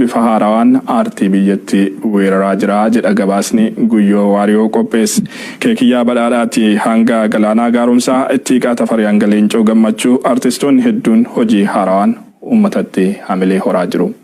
bifa haarawaan aartii biyyattii weeraraa jira jedha gabaasni Guyyoo Waariyoo qopheesse. Keekiyyaa Badhaadhaatii hanga Galaanaa Gaaromsaa, Ittiiqaa Tafarii hanga Leencoo Gammachuu artistoonni hedduun hojii haarawaan uummatatti hamilee horaa jiru.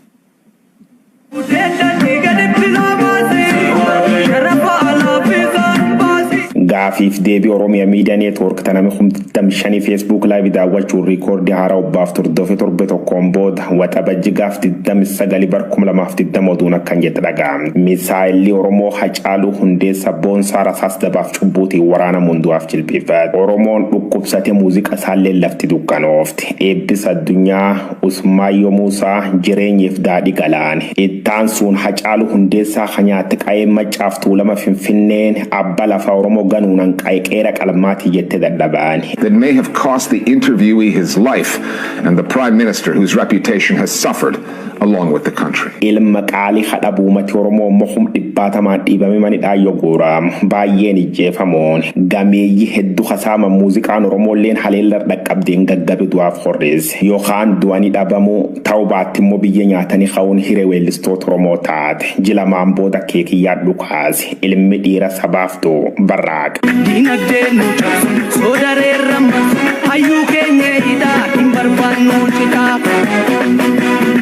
Gaafiif deebii Oromia Media Network ta nami 25,000 Facebook Live daawwachuun riikoordii haaraa obbaaftu hordofe torbe tokkoon booda Waxabajji gaaf 29 bar 2020 oduun akkan jette dhaga'amte. Misaayilli Oromoo Hacaaluu Hundeessa Boonsaa rasaas dabaaf cubbuutiin waraanamuun du'aaf jilbiiffate. Oromoon dhukkubsate muuziqa isaalleen lafti dukkanoofte. Eebbisa Addunyaa Usmaayyoo Muusaa jireenyiif daadhi galaane. Ittaansuun Hacaaluu Hundeessaa ka nyaatte qayeen Maccaaf Tuulama Finfinneen abba lafa Oromoo ganuunan qaye qeera qalmaatii jette dadhabaani. That may have cost the interviewee his life and the Prime Minister, whose reputation has suffered along with the country. Ilma qaalii ka dhabu ummati Oromoo immoo kum dhibbaatamaan dhiibame mana hidhaa yoo guuraamu, baayyeen ijjeefamuun, gameeyyi heddu ka saaman muuziqaan Oromoolleen haleellar dhaqqabdeen gaggabe du'aaf horreesse. Yookaan du'ani dhabamuu, ta'u baatti immoo biyya nyaatani ka'uun hiree weellistoota Oromoo taate. Ji lamaan booda Keekiyyaan dhukaase. Ilmi dhiira sabaaf du'u barraaqa. Dinagdeen nu cabsu soodareerra marsu hayyuu keenya hidhaa hin barbaannu citaa.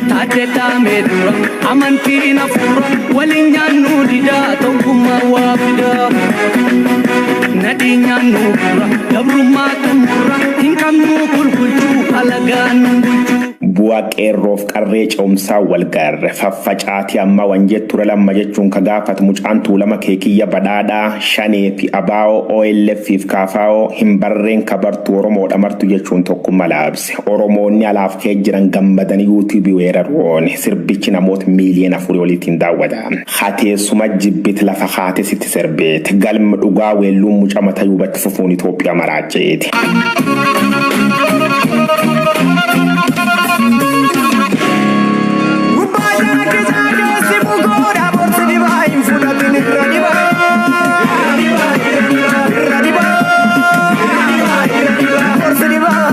Taaddee Daamee dura amantiin hafuura waliin nyaannu didaa tokkummaa waa fidaa. Nadhii nyaannu gurra gabrummaa xumurra hin qabnu kulkulchuu alagaa nu bulchuu. Bu'a qeerroof qarree ce'umsaa wal garre faffacaatii amma wan jetture lamma jechuun ka gaafatu mucaan Tuulama Keekiyya Badhaadhaa Shanee fi ABO OLF fi KFO hin barreen ka bartu Oromoodha martu jechuun tokkumma laabse. Oromoonni alaaf kee jiran gammadanii YouTube weeraruun sirbichi namoota miiliyoona 4 oliitiin daawwatame. Hateessuma jibbit lafa kaate sitti sirbeet. Galma dhugaa weelluun muca mata yuubatti fufuun Itoophiyaa maraacheeti. Gubbaa jala kisaa keessi bukoodha borsi dhibaa hin fudhatin irra dhibaa. Irra dhibaa. Borsi dhibaa.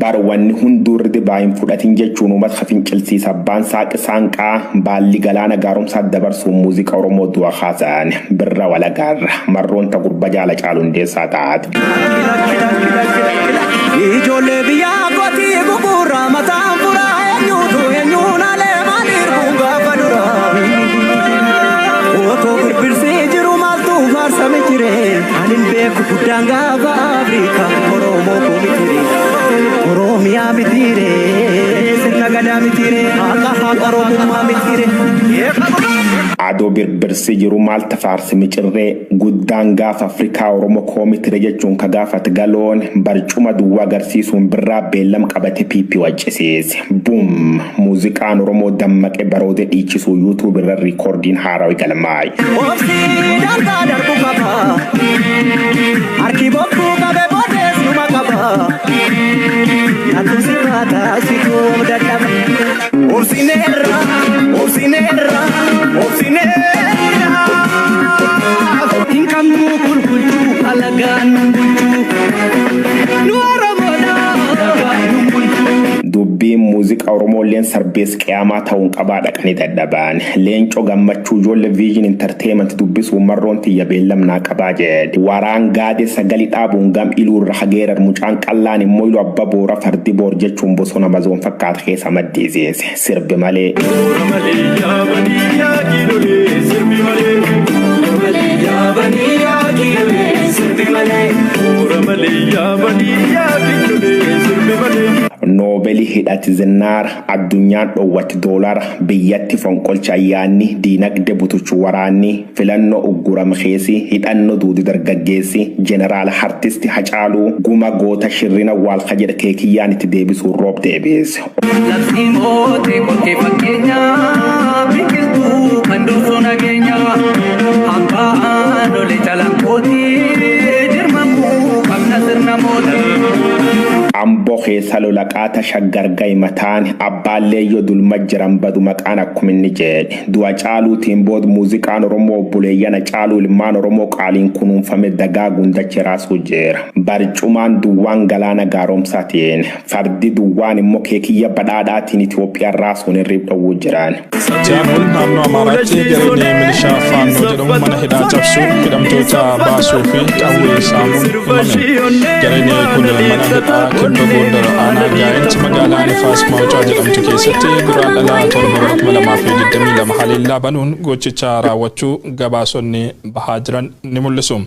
Bar wanni hunduu irra dibaa hin fudhatin jechuun uummata ka fincilsiisa abbaan saaqi saanqaa baalli galaana gaaromsaa dabarsuun muuziqaa Oromoo du'a kaasan birra walagaarra marroon ta gurba jaala caalu hundeessaa taate. Ijoollee biyyaa kootii gugurraa mataan furaa eenyuutu eenyuun alee maaliif kun gaafa dura. Otoo birbirsee jiru maaltu faarsame jire ani hin beeku guddaan gaafa Afrikaa Oromoo koo mitire Oromiyaa mitire sirna gadaa mitire haqa haqa Oromummaa mitire. Adoo birbirsi jiru maalta faarsi micirree guddaan gaafa Afrikaa Oromo koo mitire jechuun ka gaafat galoon barcuma duwwaa agarsiisuun birraa beellam qabate PP waccisiise. Boom! Muuziqaan Oromoo dammaqe baroode dhiichisuu YouTube irra riikoordiin haarawi galmaaye. Obsi daangaa darbu qaba. Harki bokkuu qabe boodees numa qaba. Natu si baata situ dadhaba. Obsineerra, obsineerra, obsineerra. Hin qabnu kulkulchuu alagaan nu bulchuu. Nu Oromoodha alagaan nu bulchuu. Dubbiin muuziqaa Oromoolleen sarbees qiyaamaa ta'uun qabaa dhaqanii dadhabaan. Leencoo Gammachuu ijoolle Vision Entertainment dubbisuun marroon tiyya beellam naa qabaa jedhe. Waraan gaade sagali dhaabuun gam iluu irra hageerar mucaan qallaan immoo ilu abba boora fardi boor jechuun bosona mazoon fakkaata keessa maddiisiise. Sirbi malee. Boora malee yaabanii yaa kiilolee sirbi malee. Boora malee yaabanii yaa kiilolee sirbi malee. Boora malee yaabanii yaa kiilolee sirbi malee. Noobelii hidhati zinnaara addunyaan dhowwatti doolara biyyatti fonqolcha ayyaanni diinagde butuchu waraanni filannoo uggurame keesi hidhanno duudi dargaggeessi jeneraal hartisti Hacaaluu guma goota shirrina waalka jedhe keekiyyaan itti deebisuun roob deebiise. Labsii mootii qorkee fakkeenyaa biqiltuu kan dursu nageenya hambaan olee calanqootii jirmamuu qabna sirna mootii. Amboo keessa lola qaata shaggar gahi mataan abbaallee yoo dulma jiran badu maqaan akkuma inni jedhe. Du'a caaluutiin booda muuziqaan Oromoo obboleeyyan caaluu ilmaan Oromoo qaaliin kunuunfame dagaaguun dachee raasuu jira. Barcumaan duwwaan galaana gaaromsaatiin fardi duwwaan immoo keekiyya badhaadhaatiin Itoophiyaan raasuun hirriib dhowwuu jiran. Jaanuun naannoo Amaaraatti gareen milishaa Faannoo jedhamu mana hidhaa cabsuun hidhamtoota baasuu fi qawwee saamuun himame. Gareen kun mana hidhaa kibba Gondar aanaa Gaayinti magaalaa Nifaas Mawucaa jedhamtu keessatti Guraandhala 7 2022 haleellaa banuun gochicha raawwachuu gabaasonni bahaa jiran ni mul'isu.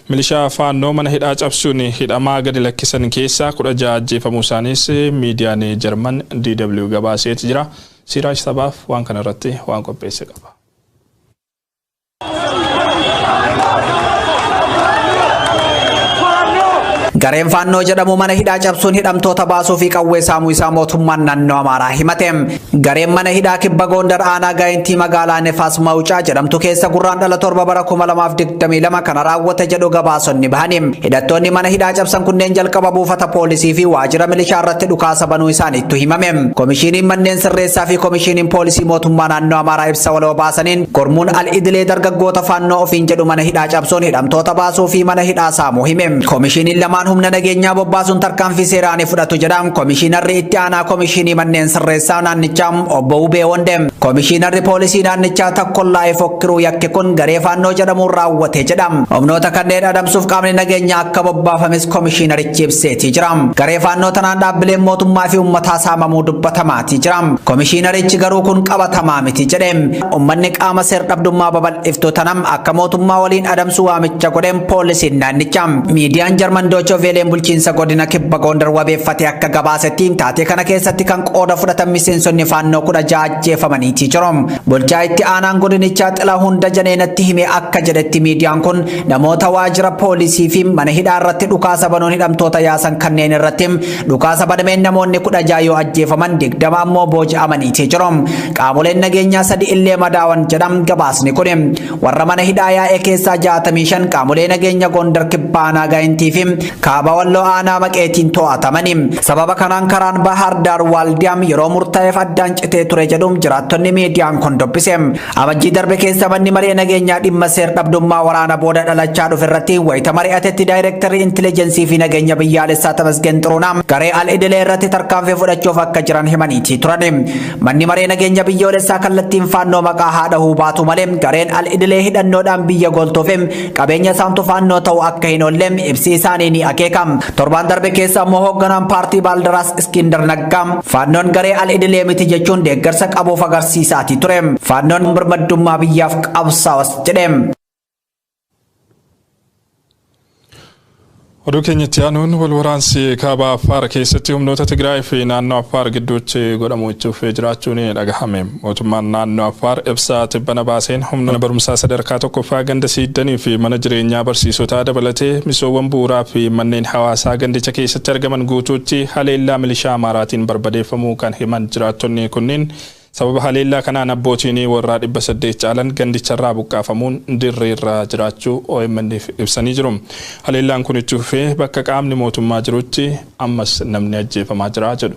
Milishaa Faannoo mana hidhaa cabsuun hidhamaa gadi lakkisan keessaa 16 ajjeefamuu isaaniis miidiyaan Jarman DW gabaaseeti jira. Siraaj Sabaaf waan kana irratti waan qopheesse qaba. Gareen Faannoo jedhamu mana hidhaa cabsuun hidhamtoota baasuu fi qawwee saamuu isaa mootummaan naannoo Amaaraa himate. Gareen mana hidhaa kibba Gondar aanaa Gaayintii magaalaa Nefaas Mawucaa jedhamtu keessa Guraandhala 7 bara 2022 kana raawwate jedhu gabaasonni bahani. Hidhattoonni mana hidhaa cabsan kunneen jalqaba buufata poolisii fi waajjira milishaa irratti dhukaasa banuu isaaniitu himame. Komishiiniin manneen sirreessaa fi komishiiniin poolisii mootummaa naannoo Amaaraa ibsa waloo baasaniin gurmuun al-idilee dargaggoota Faannoo ofiin jedhu mana hidhaa cabsuun hidhamtoota baasuu fi mana hidhaa saamuu hime. Komishiiniin lamaan humna nageenyaa bobbaasuun tarkaanfii seeraa ni fudhatu jedha. Komishiinarri itti aanaa komishiinii manneen sirreessaa naannichaa obbo Wubee Wonde. Komishiinarri poolisii naannichaa Takkollaa'ee Fokkiruu yakki kun garee Faannoo jedhamuun raawwate jedha. Humnoota kanneen adamsuuf qaamni nageenyaa akka bobbaafames komishiinarichi ibseetii jira. Garee Faannoo tanaan dhaabbileen mootummaa fi uummataa saamamuu dubbatamaatii jira. Komishiinarichi garuu kun qabatamaa miti jedhe. Uummanni qaama seer-dhabdummaa babal'iftuu tanam akka mootummaa waliin adamsuu waamicha godheen poolisiin naannichaa. Miidiyaan Jarman Deutsche Welleen bulchiinsa godina kibba Gondar wabeeffate akka gabaasetti taatee kana keessatti kan qooda fudhatan miseensonni Faannoo 16 ajjeefamaniitii jiru. Bulchaa itti aanaan godinichaa Xilahuun Dajaneenatti hime akka jedhetti miidiyaan kun namoota waajjira poolisii fi mana hidhaa irratti dhukaasa banuun hidhamtoota yaasan kanneen irratti dhukaasa banameen namoonni 16 yoo ajjeefaman 20 ammoo booji'amaniitii jiru. Qaamoleen nageenyaa 3 illee madaawan jedham gabaasni kun. Warra mana hidhaa yaa'e keessaa 65 qaamolee nageenya Gondar kibba aanaa Gaayintii fi kaaba Walloo aanaa Maqeetiin to'atamani. Sababa kanaan karaan Bahar Daar Waaldiyaam yeroo murtaa'eef addaan citee ture jedhuun jiraattonni miidiyaan kun dubbise. Amajjii darbe keessa manni maree nageenyaa dhimma seer-dhabdummaa waraana booda dhalachaa dhufe irratti wayita mari'atetti daayirektarri intelligensii fi nageenya biyyaalessaa Tamasgen Xuruunaa garee al-idilee irratti tarkaanfii fudhachuuf akka jiran himaniitii turan. Manni maree nageenya biyyoolessaa kallattiin Faannoo maqaa haadha baatu malee gareen al-idilee hidhannoodhaan biyya goltuuf qabeenya saamtu Faannoo ta'uu akka hin oolle ibsi isaanii ni akeeka. Torbaan darbe keessa ammoo hoogganaan paartii Baaldaraas Iskindar Naggaa Faannoon garee al-idilee miti jechuun deeggarsa qabuuf agarsiisaatii ture. Faannoon birmaddummaa biyyaaf qabsaa'us jedhe. Oduu keenyatti aanuun wal waraansi kaaba Affaar keessatti humnoota Tigraay fi naannoo Affaar gidduutti godhamu itti fufee jiraachuun dhagahame. Mootummaan naannoo Affaar ibsa tibbana baaseen humna barumsaa sadarkaa tokkoffaa ganda siiddanii fi mana jireenyaa barsiisotaa dabalatee misoowwan bu'uuraa fi manneen hawaasaa gandicha keessatti argaman guutuutti haleellaa milishaa Amaaraatiin barbadeeffamuu kan himan jiraattonni kunniin sababa haleellaa kanaan abbootiin warraa 800 caalan gandicharraa buqqaafamuun dirreerra jiraachuu OMN'f ibsanii jiru. Haleellaan kun itti fufee bakka qaamni mootummaa jirutti ammas namni ajjeefamaa jira jedhu.